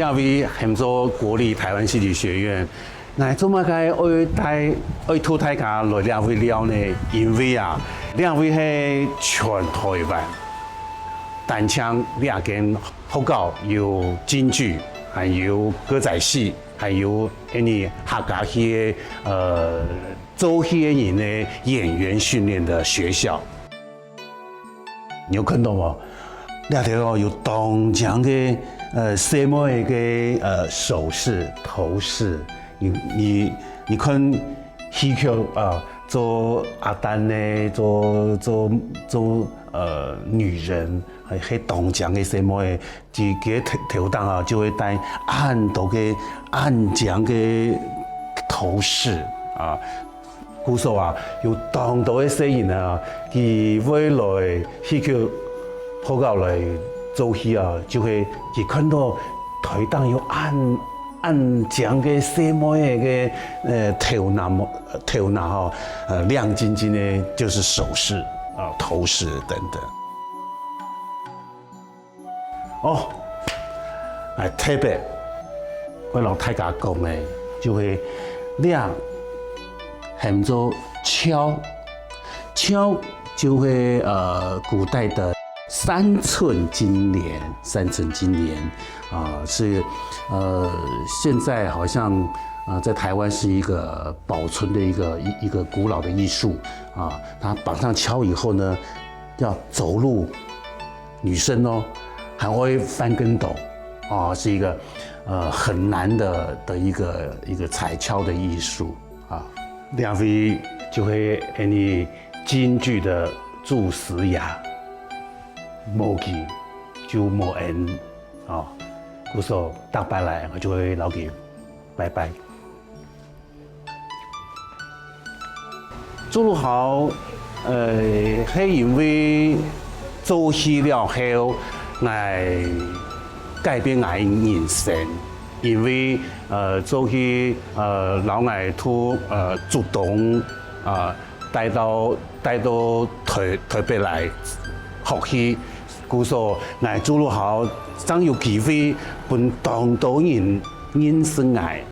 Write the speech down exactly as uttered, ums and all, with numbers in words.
這位喊做國立臺灣戲劇學院，𠊎做麼个愛帶，愛渡大家來這位尞呢？因為啊，這位係全臺灣單淨這間學校有京劇，還有歌仔戲，還有恁呢客家戲个，呃，做戲个人个演員訓練个學校。 你有看到無？這頭哦，有當靚个，呃，細妹个，呃，首飾、頭飾。你，你，你看戲曲啊，做阿丹呢，做，做，做，呃，女人，還，還當靚个細妹，佢个頭，頭頂啊，就會戴恁多个恁靚个頭飾啊。 故所啊，有當多个細人啊，佢會來戲曲學校來做戲啊，就係佢看到臺頂有恁，恁靚个細妹个，呃，頭那，頭那吼，呃，亮晶晶个，就是首飾啊、頭飾等等。 哦，𠊎特別愛摎大家講个，就係這喊做竅，竅就係，呃，古代的三寸金蓮，三寸金蓮啊，是，呃，現在好像，呃，在臺灣是一個保存的一個，一，一個古老的藝術啊。它綁上竅以後呢，要走路 女生哦，還會翻跟斗，哦，是一個，呃，很難的，的一個，一個踩蹺的藝術啊。這位就係𠊎等京劇个祖師爺，無佢就無𠊎等，哦，故所逐擺來𠊎就會摎佢拜拜。 朱陸豪，呃，係因為做戲了後，𠊎改變𠊎人生，因為，呃，做戲，呃，摎𠊎渡，呃，竹東，呃，帶到，帶到臺，臺北來學戲，故所𠊎朱陸豪正有機會分當多人認識𠊎。